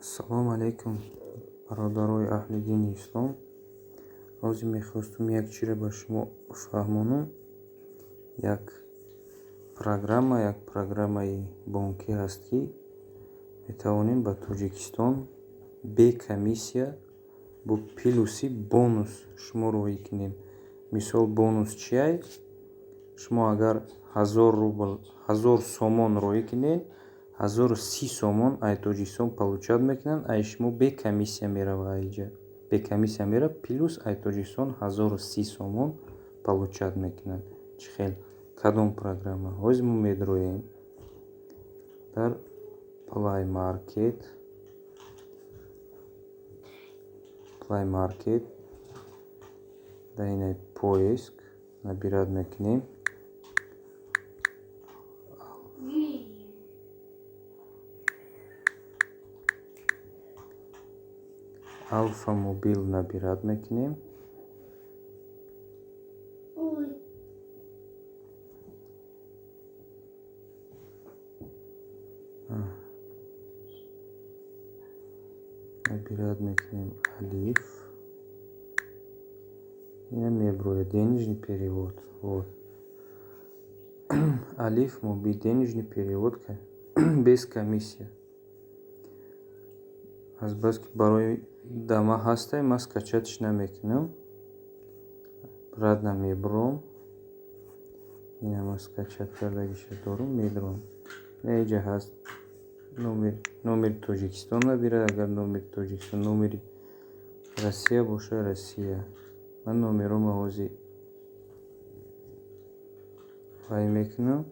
Ассалому алайкум, бародарои аҳли дини ислом. Ҳозир мехостум як чиро ба шумо фаҳмонам. Як программа, як программаи бонкӣ ҳаст, ки метавонем ба Тоҷикистон бе комиссия бо плюси бонус шумо роҳӣ кунем. Мисол, бонус чиай? Шумо агар 1000 рубл, 1000 сомон роҳӣ кунед, 1030 сомон ай Тоҷикистон получать мекунанд, ай шумо бе комиссия мерава. Айҷа бе комиссия мерава, плюс ай Тоҷикистон 1030 сомон получать мекунанд. Чӣ хел, кадом программа? Ҳозир мо медроем дар Play Market. Play Market дар инаи поиск набирать мекунем Алфа Мобил, набирать мекунем. Ой. Набирать мекунем Алиф. Ина меброяд денежный перевод. Вот Алиф Мобил, денежный перевод без комиссия. Азбаски барои дама ҳастай, ман скачать ш намекунам, обратно мебуром. Ина ман скачать кардагиша дорум, медурам. Инаиҷа ҳаст номер, номери Тоҷикистон набирад, агар номери Тоҷикистон, номери Россия боша, Россия. Ман номерома ҳозир вай мекунам.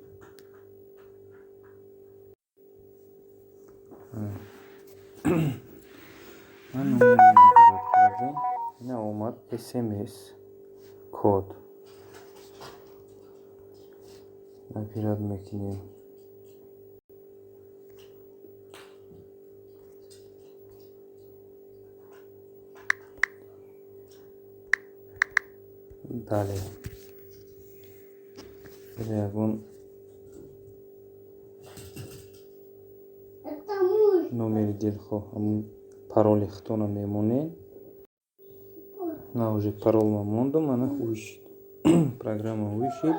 Ман номерро набирать кардам, ина омад СМС код. Набирать мекунем. Далее ягон Это мой. номери дилхоҳ, ҳамун пароли худтона мемонед. На, уже паролма мондум, ана вышед, программа вышед.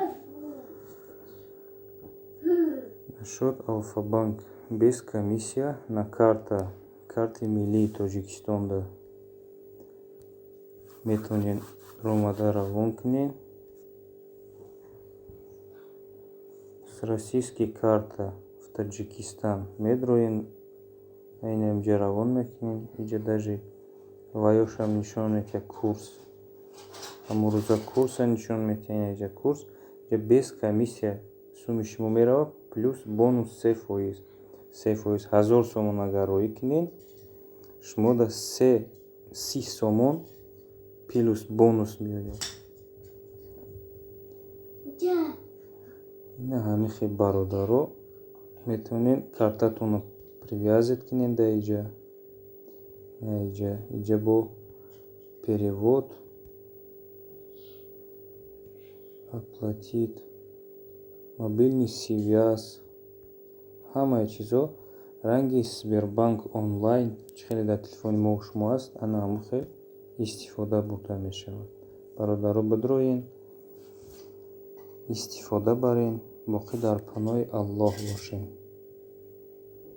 Насчет Алфабанк без комиссия на карта, карти миллии Тоҷикистонда метавонед ромада равон кунед. С российской карта в Таджикистан медроем, ина инҷа равон мекунем. Инҷа даже ваёшам нишон медиҳад, курс, ҳамун рӯза курса нишон медиҳад. Ина инҷа курс, инҷа без комиссия суми шумо меравад, плюс бонус 3%, 3%. 1000 сомон агар роҳӣ кунед, шумо да се 30 сомон плюс бонус меояд. Ja. Ина ҳамин хел, бародаро, метавонед картатонро привязать кунед дар иҷа, ина иҷа, иҷа бо перевод, оплатить мобильный связь, ҳамаи чизо ранги Сбербанк онлайн, чӣ хеле дар телефони мо шумо аст, ана ҳамон хел истифода бурда мешавад. Бародаро, бидроен, истифода барен, боқӣ дар паноҳи Аллоҳ бошед.